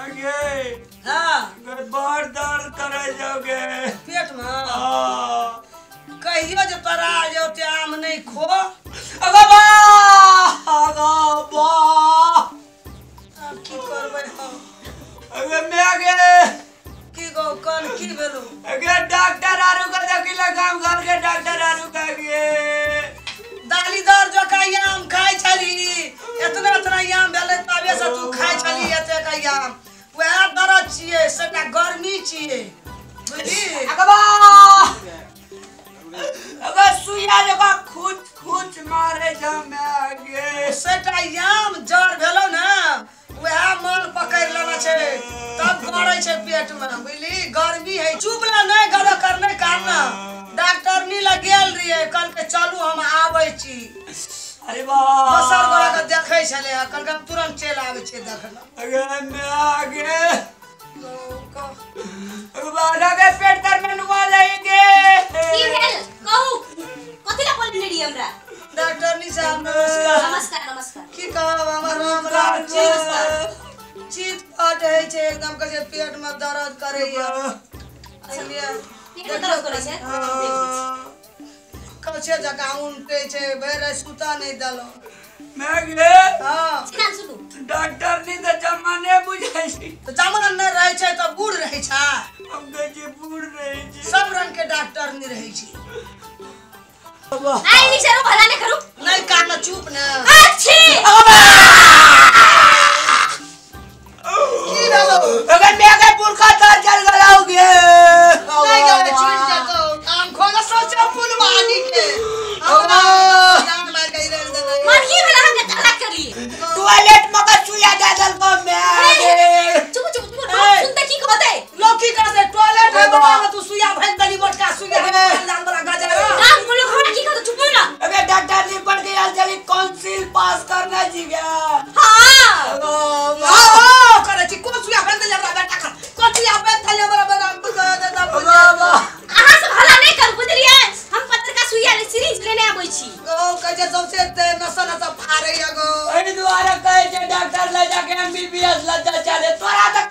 गे। हाँ। बड़ दर्द करे जोगे पेट में। हाँ। कहियो जे तोरा जे ओते आम नहीं खो। अगो बा, अगो बा। आब की करबै हम? अगे मैं गे। की गो कन की भेलो? अगे डॉक्टर आरू के देखिला गाम घर के डॉक्टर आरू के गे। दालीदार जकाँ आम खाइ छली, एतना एतना आम भेलै तबे से तू खाइ छली एतेक आम। वएह दर्द छियै, सेटा गर्मी छियै, बुझली? अगो बा, अगे सुइया जकाँ खुच खुच मारे जमे गे। सेटा आम जर भेलौ ने, वएह मन पकड़ि लेने छै, तब गड़ै छै पेट में, बुझली? गर्मी है। चुप ला नहि गड़ो कर नहि कारण। डॉक्टरनी लग गेल रहियै, कहलकै चलू हम आबै छी। अरे बा। दोसर गोरा के देखै छलै, कहलकै हम तुरंत चलि आबै छियै देखला। अगे मैं आगे। अगे बा, अगे पेट तर में नुआ जाएंगे। की भेल कहू, कथी ला बोलने रही हमरा? डॉक्टरनी साहब नमस्कार। नमस्कार नमस्कार। की कहब, हमर हमरा चीत चीत फट होइ छै एकदम, कहै छै पेट में दर्द करैया। पेट में दर्द करै छै? कछे जकाँ उनटे छै, भरि राति सुता नहि देलहुँ। मैं गे। हाँ। नाम सुनू। डॉक्टर नी तऽ जमाने बुझै छै। तऽ जमान नहि रहै छै तऽ बूढ़ रहै छै। हम कहै छियै बूढ़ रहै छै। सब रंग के डॉक्टर नहीं रहै छै। आइ नीक से भला नहि करू। नहि कान चुप ने। अच्छी। की भेलौ? अगर मैं के पुरखा तर चल गलाउ गे। नहि गेलै, छुटि जेतौ। आम खोज सोचे फुलवानी के। हमरा जान मारि के इधर देने। मन की भेल अहाँके तलाक करलियै? टॉयलेट में के सुइया दे देलको मैं गे। चुप चुप चुप, सुनते की कहतै? लोग की कहतै? टॉयलेट है बगल में तू सुइया भरि देली, मोटका सुइया खानदान वाला गजरा। गाम के लोग हमरा की कहतै? चुप ना। अबे डॉक्टर जी पढ़ के आयल चली काउंसिल पास करने जी गया। हां। हां करै छी। कोन सुइया भरि देली हमरा बेटा के? कोन सुइया भरि देली हमरा बेटा के? अहाँ सब हल्ला नहि करू, बुझलियै? हम पत्रका सुइया ले सिरिंज लेने आबै छी। गौ कहै छै सौंसे नसा नसा फाड़ैया गौ। एहि दुआरे कहै छै डॉक्टर लए जाके एमबीबीएस लए जा चले, तोरा तऽ